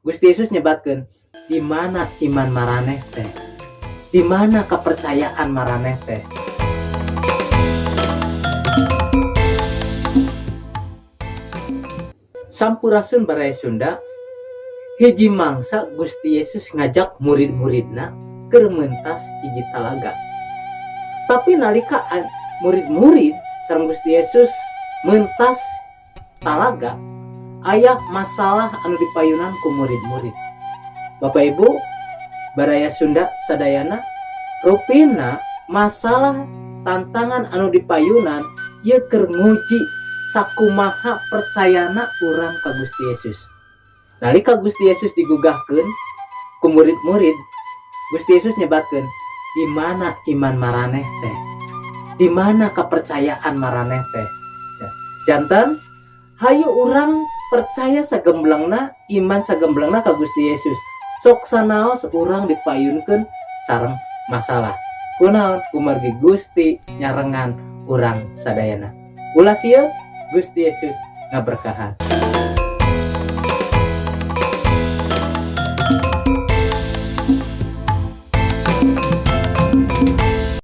Gusti Yesus nyebatkeun, di mana iman maraneh teh? Di mana kepercayaan maraneh teh? Sampurasun Baraya Sunda. Hiji mangsa Gusti Yesus ngajak murid-muridna keur mentas hiji talaga. Tapi nalika murid-murid sareng Gusti Yesus mentas talaga, aya masalah anu dipayunan ku murid-murid. Bapak Ibu, Baraya Sunda sadayana, rupina masalah tantangan anu dipayunan ieu keur nguji sakumaha percayana urang ka Gusti Yesus. Nalika Gusti Yesus digugahkeun ku murid-murid, Gusti Yesus nyebatkeun, di mana iman maraneh teh? Di mana kepercayaan maraneh teh? Ya. Janten hayu urang percaya sagemblengna, iman sagemblengna ka Gusti Yesus. Sok sanaos urang dipayunkeun sareng masalah. Kunaon? Kumargi Gusti nyarengan urang sadayana. Ulah sieun, Gusti Yesus ngaberkahan.